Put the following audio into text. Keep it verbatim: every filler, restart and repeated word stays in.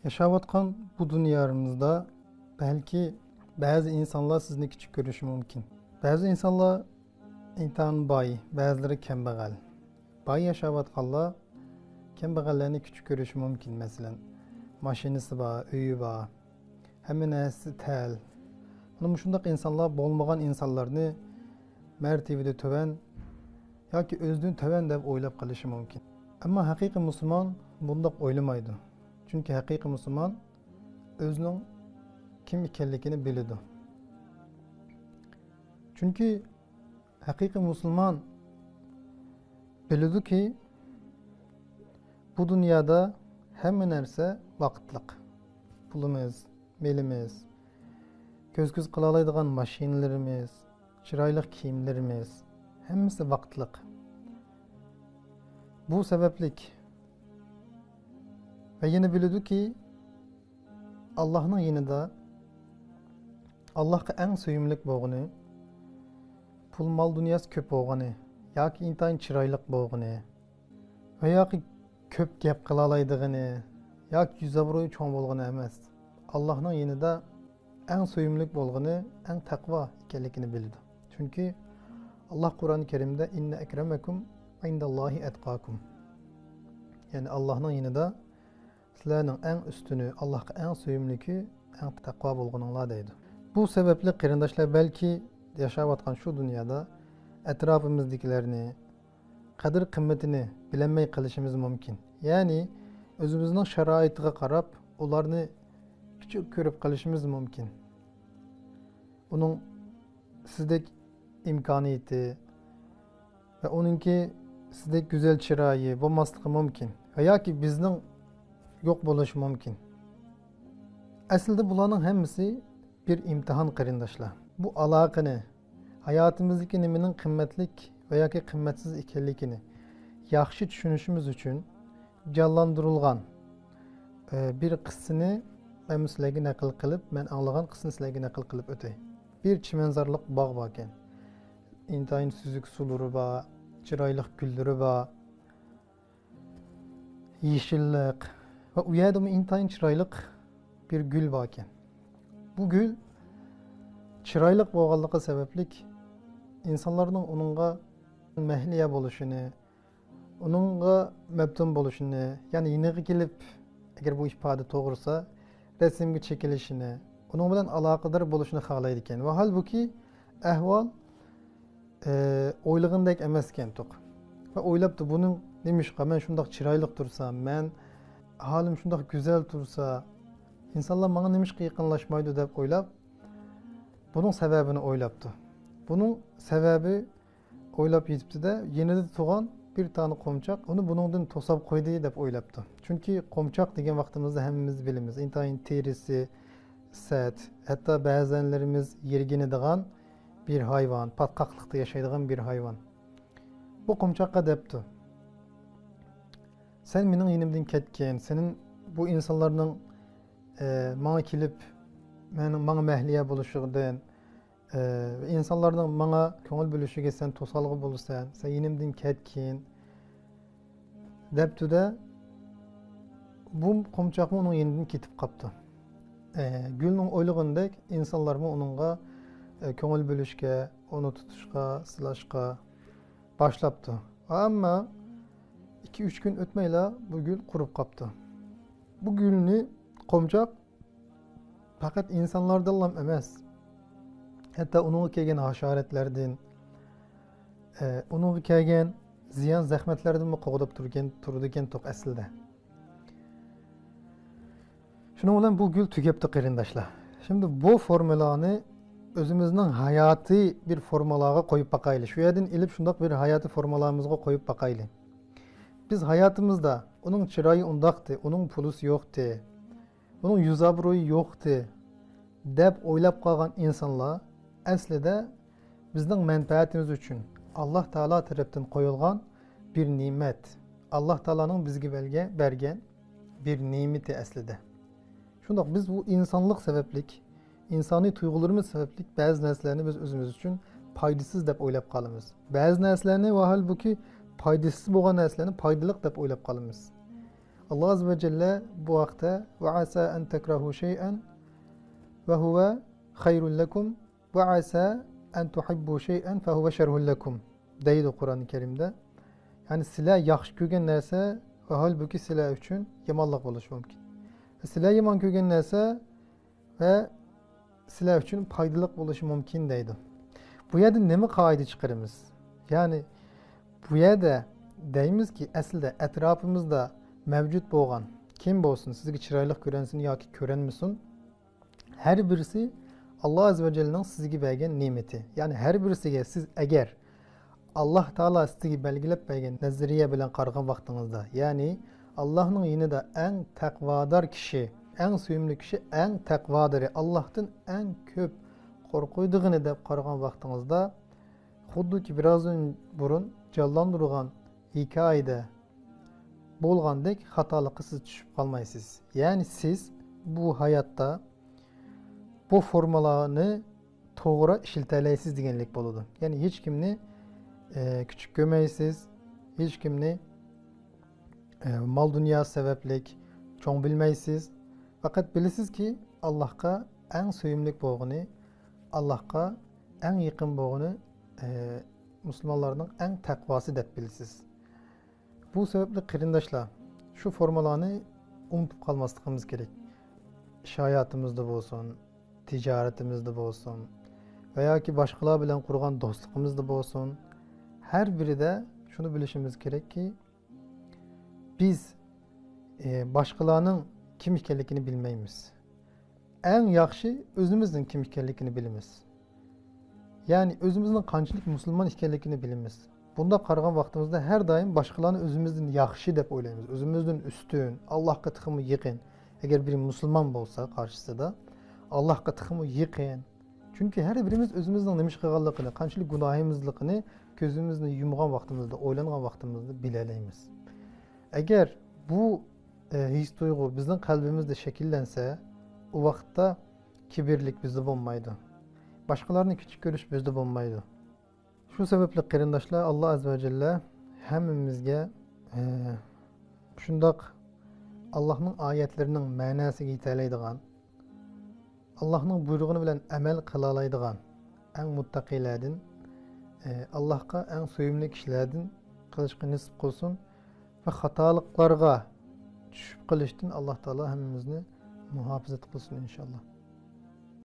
ياشاۋاتقان بۇ دۇنيامىزدا بەلكى بەزى ئىنسانلار سىزنى كىچىك كۆرۈشى مۇمكىن. بەزى ئىنسانلار ئىنتايىن باي، بەزىلىرى كەمبەغەل. باي ياشاۋاتقانلار كەمبەغەللەرنى كىچىك كۆرۈشى مۇمكىن. مەسىلەن، ماشىنىسى بار، ئۆيى بار، ھەممە نەرسىسى تەل. مانا مۇشۇنداق ئىنسانلار بولمىغان ئىنسانلارنى مەرتىۋىدە تۆۋەن ياكى ئۆزىدىن تۆۋەن دەپ ئويلاپ قېلىشى مۇمكىن. ئەمما ھەقىقىي مۇسۇلمان بۇنداق ئويلىمايدۇ. چۈنكى ھەقىقىي مۇسۇلمان ئۆزىنىڭ كىم ئىكەنلىكىنى بىلىدۇ. چۈنكى ھەقىقىي مۇسۇلمان بىلىدۇكى، بۇ دۇنيادا ھەممە نەرسە ۋاقىتلىق. پۇلىمىز، مېلىمىز، كۆز-كۆز قىلالايدىغان ماشىنىلىرىمىز، چىرايلىق كىيىملىرىمىز، ھەممىسى ۋاقىتلىق. بۇ سەۋەبلىك ۋە يەنە بىلىدۇكى، ئاللاھنىڭ يېنىدا ئاللاھقا ئەڭ سۆيۈملۈك بولغىنى، پۇل-مال دۇنياسى كۆپ بولغىنى ياكى ئىنتايىن چىرايلىق بولغىنى ۋە ياكى كۆپ گەپ قىلالايدىغىنى ياكى يۈز-ئابرۇيى چوڭ بولغىنى ئەمەس. ئاللاھنىڭ يېنىدا ئەڭ سۆيۈملۈك بولغىنى ئەڭ تەقۋا ئىكەنلىكىنى بىلىدۇ. چۈنكى ئاللاھ قۇرئان كەرىمدە، «ئىننە ئەكرەمەكۇم ئىندەللاھى ئەتقاكۇم.» يەنى ئاللاھنىڭ يېنىدا سىلەرنىڭ ئەڭ ئۈستۈنى، ئاللاھقا ئەڭ سۆيۈملۈكى، ئەڭ تەقۋا بولغىنىڭلار دەيدۇ. بۇ سەۋەبلىك قېرىنداشلار، بەلكى ياشاۋاتقان شۇ دۇنيادا ئەتراپىمىزدىكىلەرنى، قەدىر-قىممىتىنى بىلەلمەي قېلىشىمىز مۇمكىن. يەنى ئۆزىمىزنىڭ شارائىتىغا قاراپ ئۇلارنى كىچىك كۆرۈپ قېلىشىمىز مۇمكىن. ئۇنىڭ سىزدەك ئىمكانىيىتى ۋە ئۇنىڭكى سىزدەك گۈزەل چىرايى بولماسلىقى مۇمكىن ۋە ياكى بىزنىڭ يوق بولۇشى مۇمكىن. ئەسلىدە بۇلارنىڭ ھەممىسى بىر ئىمتىھان، قېرىنداشلار. بۇ ئالاقىنى، ھاياتىمىزدىكى نېمىنىڭ قىممەتلىك ۋە ياكى قىممەتسىز ئىكەنلىكىنى ياخشى چۈشىنىشىمىز ئۈچۈن جانلاندۇرۇلغان، ئە، بىر قىسسىنى مەن سىلەرگە نەقىل قىلىپ، مەن ئاڭلىغان قىسسىنى سىلەرگە نەقىل قىلىپ ئۆتەي. بىر چىمەنزارلىق باغ باركەن. ئىنتايىن سۈزۈك سۇلىرى بار، چىرايلىق گۈللىرى بار، يېشىللىق ۋە ئۇ يەردىمۇ ئىنتايىن چىرايلىق بىر گۈل باركەن. بۇ گۈل چىرايلىق بولغانلىقى سەۋەبلىك ئىنسانلارنىڭ ئۇنىڭغا مەھلىيا بولۇشىنى، ئۇنىڭغا مەپتۇن بولۇشىنى، يەنى يېنىغا كېلىپ، ئەگەر بۇ ئىپادە توغرىسا، رەسىمگە چېكىلىشىنى، ئۇنىڭ بىلەن ئالاقىدار بولۇشىنى خالايدىكەن. ۋاھالبۇكى، ئەھۋال، ئە، ئويلىغىنىدەك ئەمەسكەن توق. ۋە ئويلاپتۇ، بۇنىڭ نېمىشقا مەن شۇنداق چىرايلىق تۇرسام، مەن ھالىم شۇنداق گۈزەل تۇرسا، ئىنسانلار ماڭا نېمىشقا يېقىنلاشمايدۇ دەپ ئويلاپ، بۇنىڭ سەۋەبىنى ئويلاپتۇ. بۇنىڭ سەۋەبى ئويلاپ يېتىپتۇ-دە، يېنىدا تۇرغان بىر دانە قومچاق ئۇنى بۇنىڭدىن توساپ قويدى دەپ ئويلاپتۇ. چۈنكى قومچاق دېگەن ۋاقتىمىزدا ھەممىمىز بىلىمىز، ئىنتايىن تېرىسى سەت، ھەتتا بەزەنلىرىمىز يىرگىنىدىغان بىر ھايۋان، پاتقاقلىقتا ياشايدىغان بىر ھايۋان. بۇ قومچاققا دەپتۇ، سەن مېنىڭ يېنىمدىن كەتكىن، سېنىڭ بۇ ئىنسانلارنىڭ، ئە، ماڭا كېلىپ، مېنىڭ، ماڭا مەھلىيا بولۇشىدىن، ئە، ئىنسانلارنىڭ ماڭا كۆڭۈل بۆلۈشىگە سەن توسالغۇ بولىسەن، سەن يېنىمدىن كەتكىن، دەپتۇ-دە، بۇ قومچاقمۇ ئۇنىڭ يېنىدىن كېتىپ قاپتۇ. ئە، گۈلنىڭ ئويلىغىنىدەك ئىنسانلارمۇ ئۇنىڭغا، ئە، كۆڭۈل بۆلۈشكە، ئۇنى تۇتۇشقا، سىلاشقا باشلاپتۇ. ئەمما ئىككى-ئۈچ كۈن ئۆتمەيلا بۇ گۈل قۇرۇپ قاپتۇ. بۇ گۈلنى قومچاق پەقەت ئىنسانلاردىنلا ئەمەس، ھەتتا ئۇنىڭغا كەلگەن ھاشارەتلەردىن، ئە، ئۇنىڭغا كەلگەن زىيان-زەخمەتلەردىنمۇ قوغداپ تۇرغان، تۇرىدىكەن توق ئەسلىدە. شۇنىڭ بىلەن بۇ گۈل تۈگەپتۇ، قېرىنداشلار. شۇندى بۇ فورمۇلانى ئۆزىمىزنىڭ ھاياتىي بىر فورمۇلاغا قويۇپ باقايلى. شۇ يەردىن ئېلىپ شۇنداق بىر ھاياتىي فورمۇلامىزغا قويۇپ باقايلى. بىز ھاياتىمىزدا ئۇنىڭ چىرايى ئۇنداقتى، ئۇنىڭ پۇلىسى يوقتى، ئۇنىڭ يۈز ئابرۇيى يوقتى دەپ ئويلاپ قالغان ئىنسانلار ئەسلىدە بىزنىڭ مەنپەئەتىمىز ئۈچۈن ئاللاھ تائالا تەرەپتىن قويۇلغان بىر نېمەت، ئاللاھ تائالانىڭ بىزگە بەرگەن، بەرگەن بىر نېمىتى ئەسلىدە. شۇنداق، بىز بۇ ئىنسانلىق سەۋەبلىك، ئىنسانىي تۇيغۇلىرىمىز سەۋەبلىك بەزى نەرسىلەرنى بىز ئۆزىمىز ئۈچۈن پايدىسىز دەپ ئويلاپ قالىمىز. بەزى نەرسىلەرنى، ۋاھالبۇكى، پايدىسىز بولغان نەرسىلەرنى پايدىلىق دەپ ئويلاپ قالىمىز. ئاللا ئەززە ۋە جەللە بۇ ھەقتە، «وعسى أن تكرهوا شيئا وهو خير لكم وعسى أن تحبوا شيئا فهو شر لكم» دەيدۇ قۇرئان كەرىمدە. يەنى سىلەر ياخشى كۆرگەن نەرسە ۋە ھالبۇكى سىلەر ئۈچۈن يامانلىق بولۇشى مۇمكىن. سىلەر يامان كۆرگەن نەرسە ۋە سىلەر ئۈچۈن پايدىلىق بولۇشى مۇمكىن دەيدۇ. بۇ يەردىن نېمە قائىدە چىقىرىمىز؟ يەنى بۇ يەردە دەيمىزكى، ئەسلىدە ئەتراپىمىزدا مەۋجۇت بولغان كىم بولسۇن، سىزگە چىرايلىق كۆرۈنسۇن ياكى كۆرۈنمىسۇن، ھەر بىرسى ئاللا ئەززە ۋە جەللىنىڭ سىزگە بەرگەن نېمىتى. يەنى ھەر بىرسىگە سىز ئەگەر ئاللا تائالا سىزگە بەلگىلەپ بەرگەن نەزەرىيە بىلەن قارىغان ۋاقتىڭىزدا، يەنى ئاللانىڭ يېنىدا ئەڭ تەقۋادار كىشى، ئەڭ سۆيۈملۈك كىشى، ئەڭ تەقۋادارى، ئاللاھتىن ئەڭ كۆپ قورقىدىغىنى دەپ قارىغان ۋاقتىڭىزدا، خۇددىكى بىرازدىن بۇرۇن جانلاندۇرغان ھېكايىدە بولغاندەك خاتالىققا سىز چۈشۈپ قالمايسىز. يەنى سىز بۇ ھاياتتا بۇ فورمۇلانى توغرا ئىشلىتەلەيسىز دېگەنلىك بولىدۇ. يەنى ھېچ كىمنى، ئە، كىچىك كۆرمەيسىز، ھېچ كىمنى، ئە، مال دۇنياسى سەۋەبلىك چوڭ بىلمەيسىز. پەقەت بىلىسىزكى، ئاللاھقا ئەڭ سۆيۈملۈك بولغىنى، ئاللاھقا ئەڭ يېقىن بولغىنى، ئە، مۇسۇلمانلارنىڭ ئەڭ تەقۋاسى دەپ بىلىسىز. بۇ سەۋەبلىك قېرىنداشلار، شۇ فورمۇلانى ئۇنتۇپ قالماسلىقىمىز كېرەك. ئىش ھاياتىمىزدا بولسۇن، تىجارىتىمىزدە بولسۇن ۋە ياكى باشقىلار بىلەن قۇرغان دوستلۇقىمىزدا بولسۇن، ھەر بىرىدە شۇنى بىلىشىمىز كېرەككى، بىز، ئى، باشقىلارنىڭ كىم ئىكەنلىكىنى بىلمەيمىز. ئەڭ ياخشى ئۆزىمىزنىڭ كىم ئىكەنلىكىنى بىلىمىز. يەنى ئۆزىمىزنىڭ قانچىلىك مۇسۇلمان ئىكەنلىكىنى بىلىمىز. بۇنداق قارىغان ۋاقتىمىزدا ھەر دائىم باشقىلارنى ئۆزىمىزدىن ياخشى دەپ ئويلايمىز، ئۆزىمىزدىن ئۈستۈن، ئاللاھقا تېخىمۇ يېقىن. ئەگەر بىرى مۇسۇلمان بولسا قارشىسىدا، ئاللاھقا تېخىمۇ يېقىن. چۈنكى ھەر بىرىمىز ئۆزىمىزنىڭ نېمە ئىش قىلغانلىقىنى، قانچىلىك گۇناھىمىزلىقىنى كۆزىمىزنى يۇمغان ۋاقتىمىزدا، ئويلانغان ۋاقتىمىزدا بىلەلەيمىز. ئەگەر بۇ، ئە، ھېس تۇيغۇ بىزنىڭ قەلبىمىزدە شەكىللەنسە، ئۇ ۋاقىتتا كىبىرلىك بىزدە بولمايدۇ. باشقىلارنى كىچىك كۆرۈش بىزدە بولمايدۇ. شۇ سەۋەبلىك قېرىنداشلار، ئاللا ئەززە ۋە جەللە ھەممىمىزگە، ئە، شۇنداق ئاللاھنىڭ ئايەتلىرىنىڭ مەناسىگە يېتەلەيدىغان، ئاللاھنىڭ بۇيرۇغىنى بىلەن ئەمەل قىلالايدىغان ئەڭ مۇتتەقىيلەردىن، ئە، ئاللاھقا ئەڭ سۆيۈملۈك كىشىلەردىن قىلىشقا نېسىپ قىلسۇن ۋە خاتالىقلارغا چۈشۈپ قېلىشتىن ئاللا تائالا ھەممىمىزنى مۇھاپىزەت قىلسۇن، ئىنشاللا.